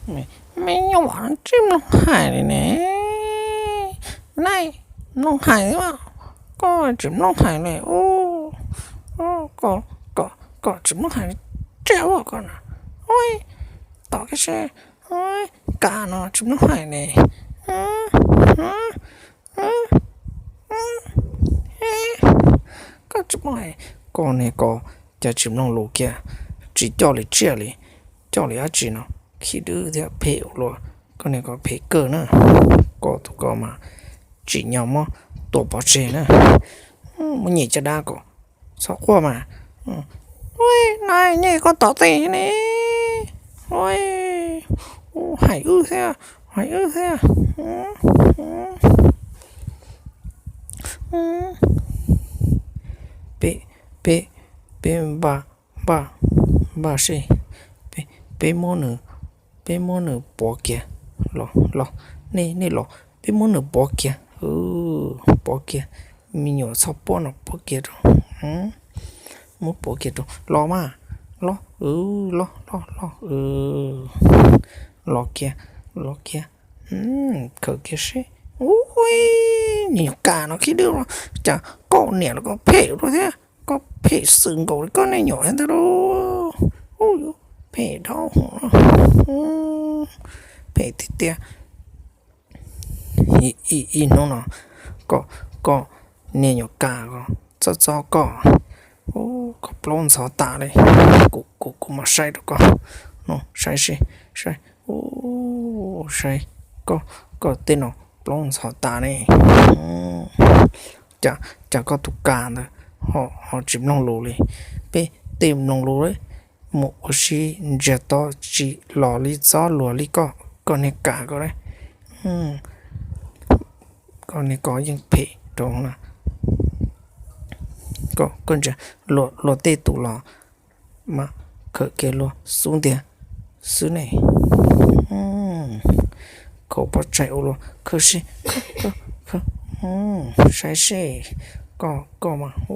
Me nyuam tsis mloog hais li ne. Nai, mloog hais, koj tsis mloog hais li. Koj tsis mloog hais li, tsiaj ua koj na. Ua, tom kiag seb, kav no tsis mloog hais li. Koj tsis mloog hais, koj niag ko cas tsis mloog lus kiag, tsis coj li tsiaj li, coj li dab tsi no, khib dwb thiab phem ua luaj. Koj niag ko phem kawg na, koj tus ko mas tsim nyog muab tua pov tseg na. Muab nyem caj dab kom txhob quaj mas. Ua, nai, nyem koj tom tej ne. Ua, hais wb thiab, hais wb thiab. Peb, peb, peb npaj, npaj, npaj seb, peb, peb muab nws, peb muab nws pov kiag. Los, los, nej, nej los, peb muab nws pov kiag. Pov kiag, me nyuam txhob puab no pov kiag rau. Muab pov kiag rau, los mas, los, los, los, los, los kiag, los kiag. Khawm kiag seb. Ua, me nyuam kam no khib dwb, cas koj niam los koj phem dua thiab, koj phem xwm nkaus li koj niag nyuam thiab ntag lauj. Ua, phem dhau, phem tiag tiag. Ib hnub no koj, koj niag nyuam kam ko txob txob koj, koj plaub ntxhov tas li. Kuv, kuv, kuv mam saib rau koj, no saib seb, saib, saib, koj, koj tej no plaub ntxhov tas ne. Cas, cas koj tus kam ntawd ho, ho tsis mloog lus li. Peb tej mloog lus li, mus ua si ntsiag to tsis los li txob luag li koj, koj niag kam ko li. Koj niag ko yeej phem rau na. Koj, koj ntsia luag tej tus los mas khawm kiag luag xub ntiag xwb ne. Khaum pov tseg ua luag khawm seb, saib seb, koj, koj mas hu